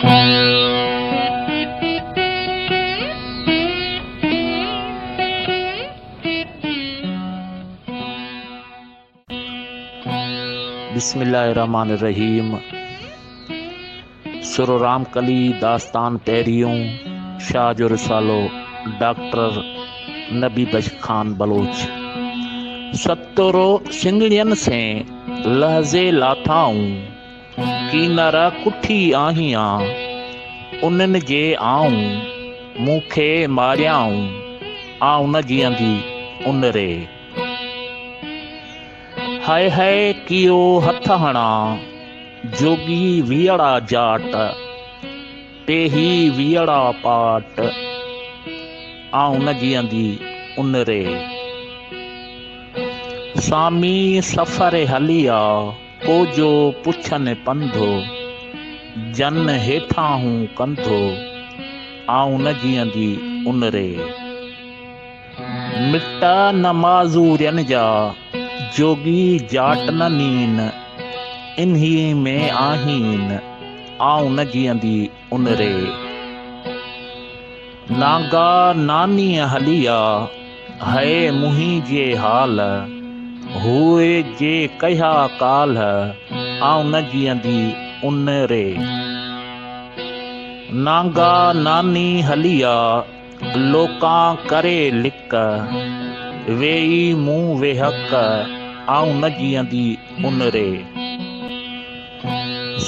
بسم الله الرحمن الرحيم سر رام ڪلي داستان پهريون شاهه جو رسالو ڊاڪٽر نبي بخش خان بلوچ سترو سنگڙين سين لحظي لاٿائون ڪينر ڪٺي آهيان انهن جي آئون مون کي ماريائون آئون نه جيئندي ان ري. هئي هئي ڪيو هٿ هڻان جوڳي ويئڙا جاٽ پيهي ويئڙا پاٽ آئون نه جيئندي ان ري. سامي سفر هليا ڪو جو پڇن پنڌ جن هيٺاهون ڪنڌ آئون نه جيئندي ان ري. مٽ نه معذورين جا، جوڳي جاٽ نه نين، انهي ۾ آهين، آئون نه جيئندي ان ري. نانگا نانيء هليا، هئي منهنجي حال، هوء جي ڪهيا ڪالهه، آئون نه جيئندي ان ري. نانگا ناني هليا، لوڪان ڪري لڪ، ويئي مون ويهڪ، آئون نه جيئندي ان ري.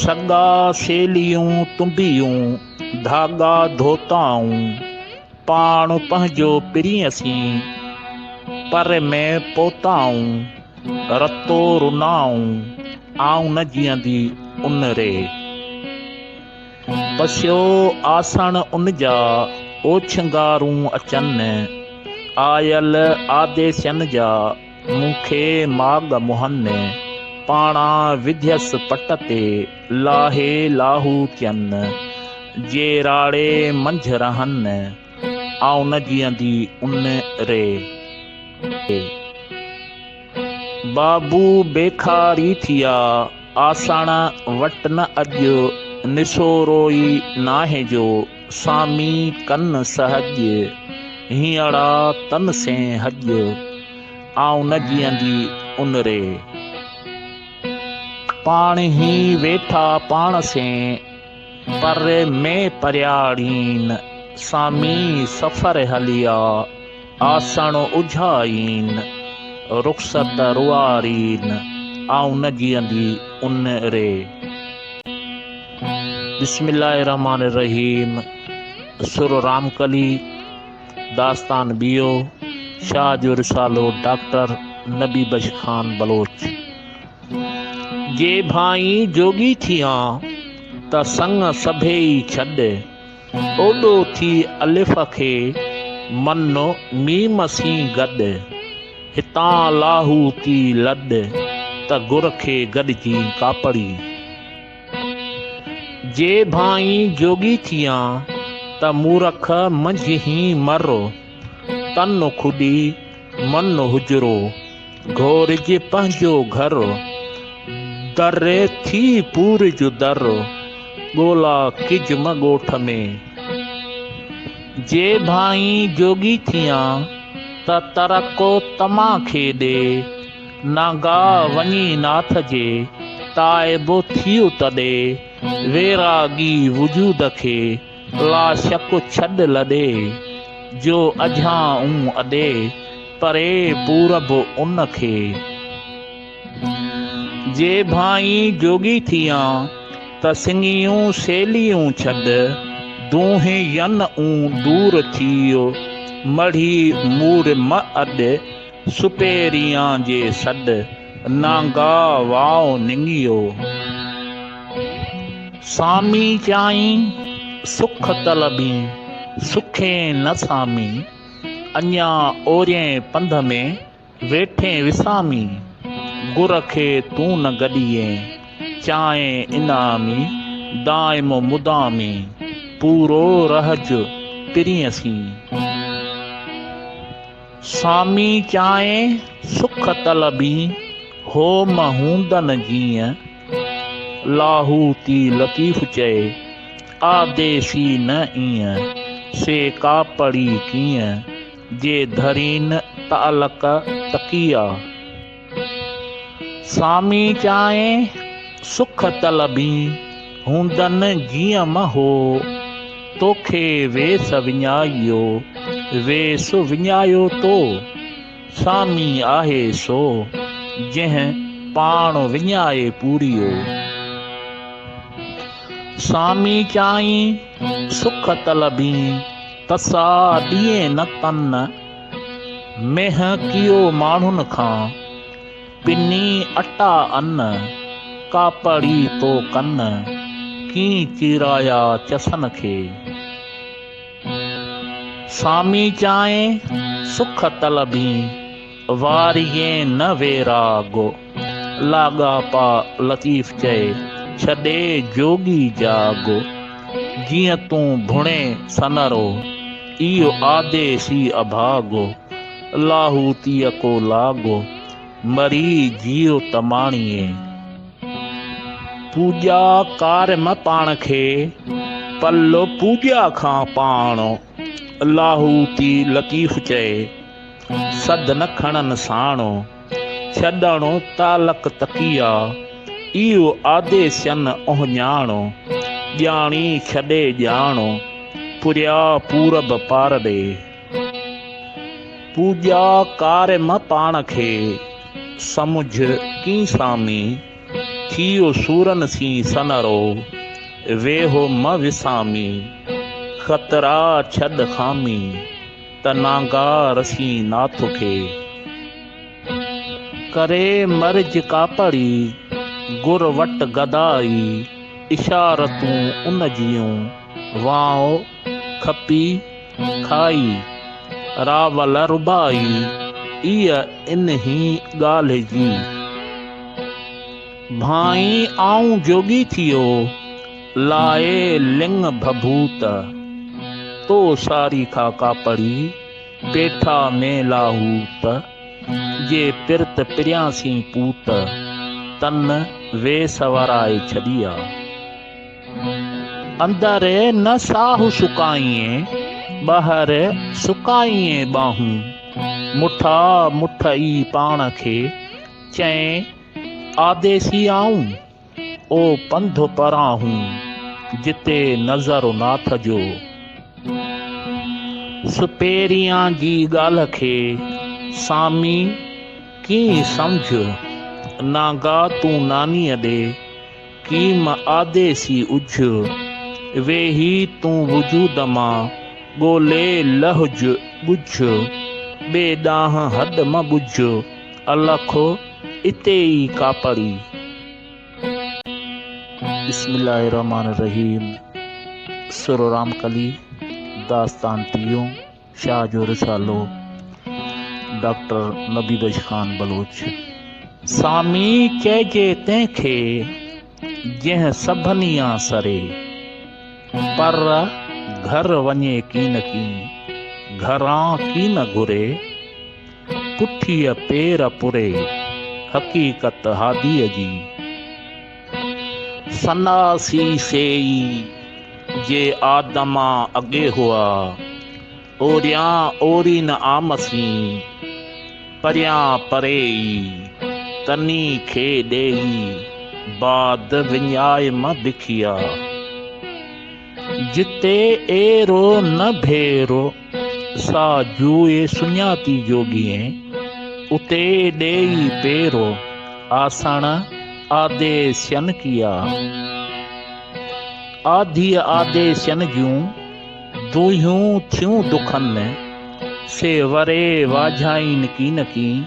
سڳا سيليون تنبيون، ڌاڳا ڌوتائون، پاڻ پنهنجو پرينء سين، پر ۾ پوتائون، رتو رنائون، آئون نه جيئندي ان ري. پسيو آسڻ ان جا، اوڇنگارون اچن، آيل آديسين جا، مون کي ماڳ منهن، پاڻا وڌيس پٽ تي، لاهي لاهوتين، جي راڙي منجهه رهن، آئون نه جيئندي ان ري. بابو بيکاري ٿيا، آسڻ وٽ نه اڄ، نسورو ئي ناهي جو، سامي ڪن سهڄ، هينئڙا تن سين هڄ، آئون نه جيئندي ان ري. پاڻهي ويٺا پاڻ سين، پر ۾ پرياڙين، سامي سفر هليا. آسڻ اجهائين، رخصت روئارين، آئون نه جيئندي ان ري. بسم الله الرحمٰن الرحيم سر رامڪلي داستان ٻيو شاهه جو رسالو ڊاڪٽر نبي بخش خان بلوچ جي ڀائين جوڳي ٿيان ته سڱ سڀيئي ڇڏ. اوڏو ٿي الف کي من ميم سين گڏ، هتان لاهوتي لڏ ته گر کي گڏجين ڪاپڙي. جي ڀانئين جوڳي ٿيان ته مورک منجهين مر، تن کڏي من حجرو، گهورج پنهنجو گهر، در ٿي پورج در، ڳولا ڪج م ڳوٺ ۾. جي ڀانئين جوڳي ٿيان، ته ترڪ طمع کي ڏي، نانگا وڃي ناٿ جي، تائب ٿيء تڏي، ويراڳي وجود کي، لاشڪ ڇڏ لڏي، جو اجهائون اڏي، پري پورب ان کي. جي ڀانئين جوڳي ٿيان، ته سڱيون سيليون ڇڏ، دونهين ين اون دور ٿيء، مڙهي مور م اڏ، سپيريان جي سڏ، نانگا واء نڱيو. سامي چيائين، سک طلبين، سکين نه سامي، اڃا اورين پنڌ ۾، ويٺين وسامي، گر کي تون نه گڏيين، چانهين انعامي، دائم مدامي، پورو رهج پرينء سين. سامي چانهين، سک طلبين، هوم هوندن جيئن، لاهوتي لطيف چئي، آديسي نه ايئن، سي ڪاپڙي ڪيئن، جي ڌرين تعلق تڪيا. سامي چانهين، سک طلبين، هوندن جيئن م هو، توکي ويس وڃايو، ويس وڃايو تو. سامي آهي سو، جنهن پاڻ وڃائي پوريو. سامي چائين، سک طلبين، تسا ڏيين نه تن. مينهن ڪيو ماڻهن کان، پني اٽا ان. ڪاپڙي تو ڪن، ڪين چيرايا چسن کي. سامي چانهه، سک طلبين، واريين نه ويراڳ. لاڳاپا لطيف چئي، ڇڏي جوڳي جاڳ. جيئن تون ڀڻي سنرو، ايء آديسي اڀاڳ. لاهوتيء ڪو لاڳ، مري جيء ته ماڻيين. پوڄا ڪار م پاڻ کي، پل پوڄا کان پاڻ. لاهوتي لطيف چئي، سڌ نه کڻن ساڻ. ڇڏڻ تعلق تڪيا، اهو آديسين اهڃاڻ. ڄاڻي ڇڏي ڄاڻ، پريا پورب پار ڏي. پوڄا ڪار م پاڻ کي، سمجهه ڪين سامي، ٿيو سورن سين سنرو، ويهو م وسامي، خطرا ڇڏ خامي، ته نانگا رسين ناٿ کي. ڪري مرج ڪاپڙي، گر وٽ گدائي، اشارتون ان جيون، وانء کپي کائي، راول ربائي، ايء انهي ڳالهه جي. ڀانئين آئون جوڳي ٿيو، لائي لڱ ڀڀوت. تو ساري کا ڪاپڙي، پيٺا ۾ لاهوت. جي پرت پريان سين پوت، تن ويس ورائي ڇڏيا. اندر نه ساهه سڪائين، ٻاهر سڪائين ٻانهون. مٺا مٺ ئي پاڻ کي، چئين آديسي آئون. او پنڌ پرانهون، جتي نظر ناٿ جو. سپيريان جي ڳالهه کي، سامي ڪيئن سمجهه. نانگا تون نانيء ڏي، ڪيم آديسي اجهه، ويهي تون وجود مان، ڳولي لهج ڳجهه، ٻئي ڏانهن هڏ م ٻجهه، الک اتي ئي ڪاپڙي. بسم الله الرحمٰن الرحيم سر رامڪلي داستان ٽيون. شاهه جو رسالو، ڊاڪٽر نبي بخش خان بلوچ. سامي چئجي تنهن کي، جنهن سڀني آن سري. پر گهر وڃي ڪين ڪين، گهران ڪين گهري. پٺيء پير پوري، حقيقت هاديء جي. سناسي سيئي، جي آدما اڳي هئا. اوريان اوري نه عام سين، پريان پريئي، تني کي ڏيئي، بعد وڃائي م بکيا. جتي ايرو نه ڀيرو، سا جوئي سڃاتي جوڳيين، اتي ڏيئي پيرو، آسڻ آديسين ڪيا. آڌيء آديسين جون، دونهيون ٿيون دکن، سي وري واجهائين ڪين ڪين،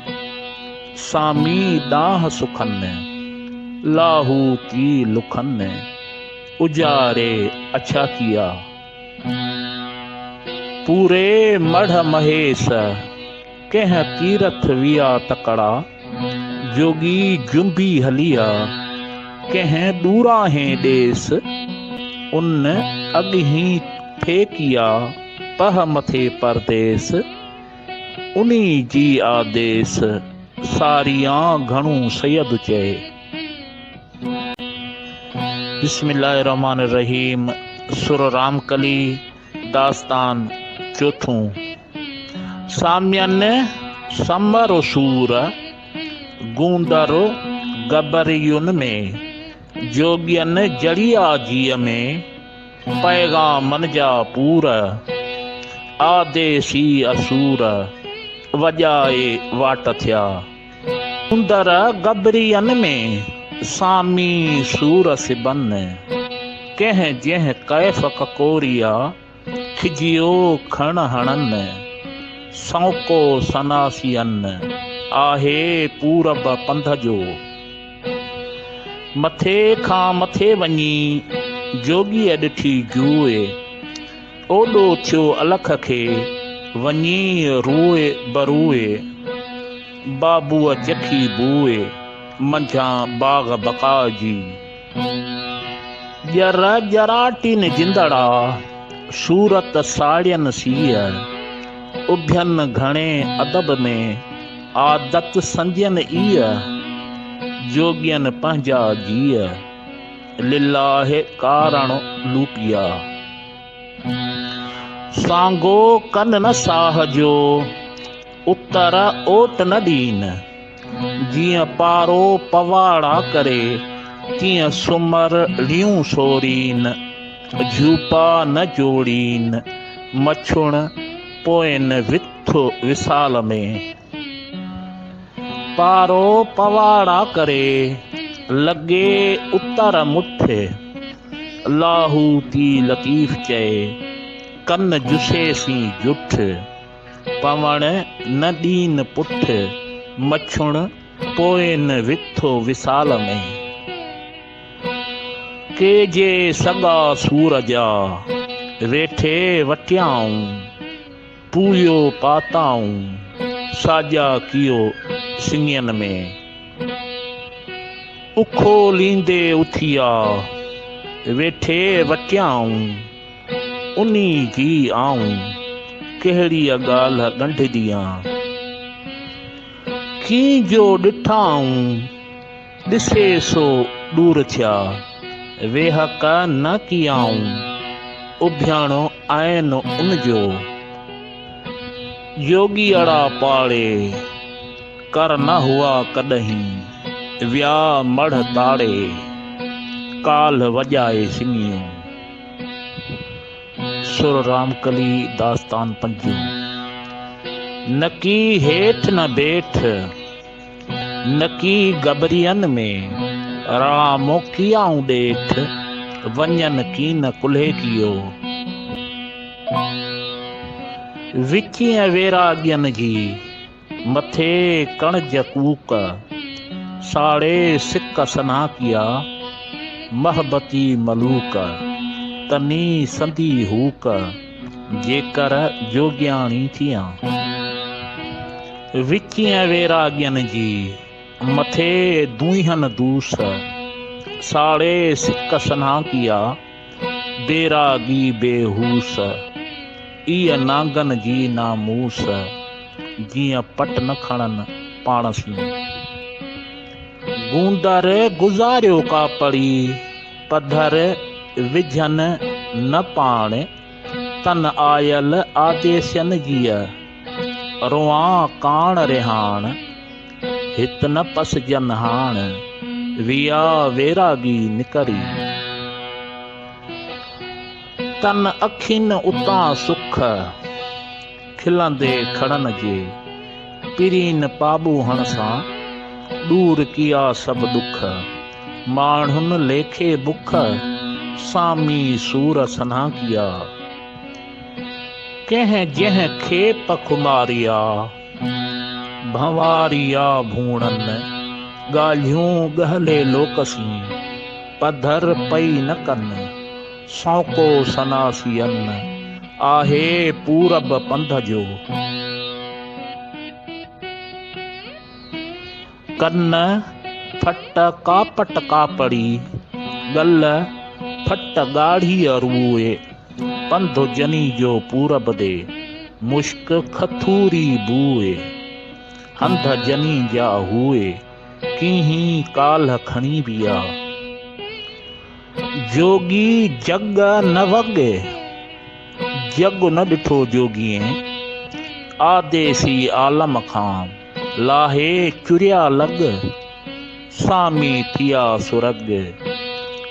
سامي ڏانهن سکن، لاهوتي لکن، اجاري اڇا ڪيا. پوري مڙهه مهيس، ڪنهن تيرٿ ويا تڪڙا، جوڳي جنبي هليا، ڪنهن ڏورانهين ڏيس، ان اڳهين ڦيڪيا، پهه مٿي پرديس، انهي جي آديس، ساريان گهڻو سيد چئي. بسم الله الرحمٰن الرحيم. سر رامڪلي، داستان چوٿون. سامين سمر سور، گوندر گبرين ۾، جوڳين جڙيا جيء ۾، پيغامن جا پور، آديسي اسور، وڄائي واٽ ٿيا. گوندر گبرين ۾، سامي سور سبن، ڪنهن جنهن ڪيف ڪڪوريا، کجيو کڻ هڻن، سونڪو سناسين، آهي پورب پنڌ جو. مٿي کان مٿي وڃي، جوڳيء ڏٺي جوء، اوڏو ٿيو الک کي، وڃي روء بروء، بابوء چکي بوء، منجهان باغ بقاء جي. ڄر ڄراٽين جندڙا، صورت ساڙين سيء، اڀين گهڻي ادب ۾، عادت سندين ايء، جوڳين پنهنجا جيء، لله ڪارڻ لوپيا. سانگو ڪن نه ساهه جو، اتر اوٽ نه ڏين. جيئن پارو پواڙا ڪري، تيئن سمر ڙيون سورين. جهوپا نه جوڙين، مڇڻ پوين وٿ وصال ۾. پارو پواڙا ڪري، لڳي اتر مٺ. لاهوتي لطيف چئي، ڪن جسي سين جٺ. پوڻ نه ڏين پٺ، مڇڻ پوين وٿ وصال ۾. ڪي جي سڳا سور جا، ويٺي وٽيائون، پورهيو پاتائون، ساڄا ڪيو سڱين ۾. اکوليندي اٿيا، ويٺي وٽيائون، انهي جي آئون، ڪهڙيء ڳالهه ڳنڍ ڏيان. ڪين جو ڏٺائون، ڏسي سو ڏور ٿيا، ويهڪ نه ڪيائون، اڀياڻو عين ان جو. جوڳيئڙا پاڙي، ڪر نه هئا ڪڏهين، ويا مڙهه تاڙي، ڪالهه وڄائي سڱيون. سر رامڪلي داستان پنجون. نڪي هيٺ نه بيٺ. نڪي گبرين ۾، رام ڪيائون ڏيٺ، وڃن ڪين ڪلهي ڪيو. وچين ويراڳين جي، مٿي ڪڻج ڪوڪ، ساڙي سڪ سنها ڪيا، محبتي ملوڪ، تني سندي هوڪ، جيڪر جوڳياڻي ٿيان. وچين ويراڳين جي، مٿي دونهن دوس، ساڙي سڪ سنها ڪيا، بيراڳي بيهوس، ايء نانگن جي ناموس، جيئن پٽ نه کڻن پاڻ سين. گوندر گذاريو ڪاپڙي، پڌر وجهن نه پاڻ، تن آيل آديسين جيء، روئان ڪاڻ رهاڻ، هت نه پسجن هاڻ، ويا ويراڳي نڪري. تن اکين اتان سک، کلندي کڙن جي، پرين پاٻوهڻ سان، ڏور ڪيا سڀ ڏک. ماڻهن ليکي بک، سامي سور سنها ڪيا. ڪنهن جنهن کيپ خماريا، ڀنواريا ڀوڻن، ڳالهيون ڳهلي لوڪ سين، پڌر پئي نه ڪن، سونڪو سناسين، آهي پورب پنڌ جو. ڪن ڦٽ ڪاپٽ ڪاپڙي، ڳل ڦٽ ڳاڙهيء روء، پنڌ جني جو پورب ڏي، مشڪ کٿوري بوء، هنڌ جني جا هوء، ڪينهين ڪالهه کڻي ويا. جوڳي جڳ نه وڳ، جڳ نه ڏٺو جوڳيء، آديسي عالم کان، لاهي چريا لڳ، سامي ٿيا سرڳ،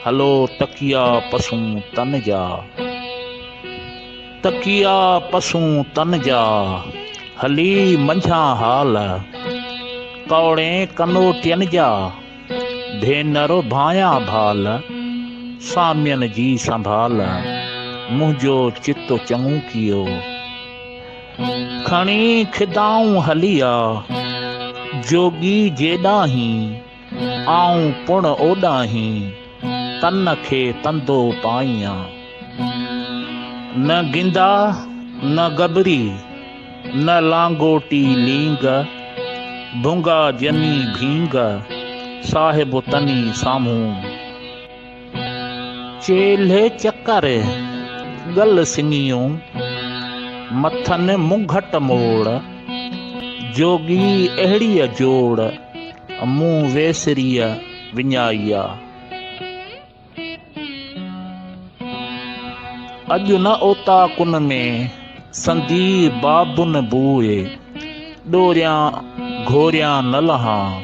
هلو تڪيا پسون تن جا. تڪيا پسون تن جا، هلي منجهان حال، ڪوڙين ڪنوٽين جا، ڀينر ڀانيان ڀال، سامين جي سنڀال، منهنجو چت چڱو ڪيو. کڻي خدائون هليا، جوڳي جيڏاهين، آئون پڻ اوڏاهين، تن کي تندو پائيان. نه گندا نه گبري، نه لانگوٽي لينگ، ڀونگا جني ڀينگ، صاحب تني سامهون. چيلهه چڪر، ڳل سڱيون، مٿن منگهٽ موڙ، جوڳي اهڙيء جوڙ، مون ويسريء وڃائي آ. اڄ نه اوطاقن ۾، سندي بابن بوء، ڏوريان گهوريان نه لهان،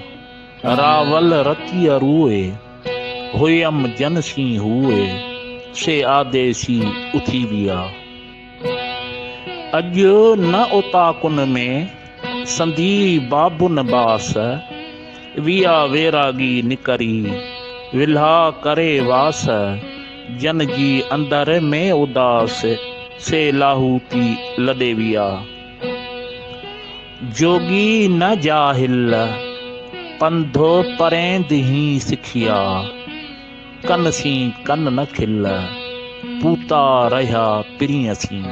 راول رتيء روء، هيم جن سين هوء، سي آديسي اٿي ويا. اڄ نه اوطاقن ۾، سندي بابن باس، ويا ويراڳي نڪري، ولها ڪري واس، جن جي اندر ۾ اداس، سي لاهوتي لڏي ويا. جوڳي نه جاهل، پنڌ پريند هين سکيا، ڪن سين ڪن نه کل، پوتا رهيا پرينء سين.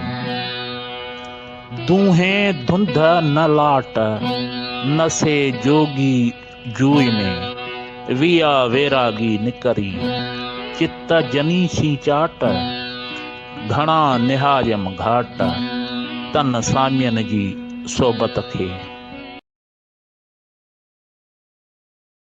دونهين ڌنڌ نه لاٽ، نه سي جوڳي جوء ۾، ويا ويراڳي نڪري، چت جني سين چاٽ، گهڻا نهاريم گهاٽ، تن سامين جي صحبت کي.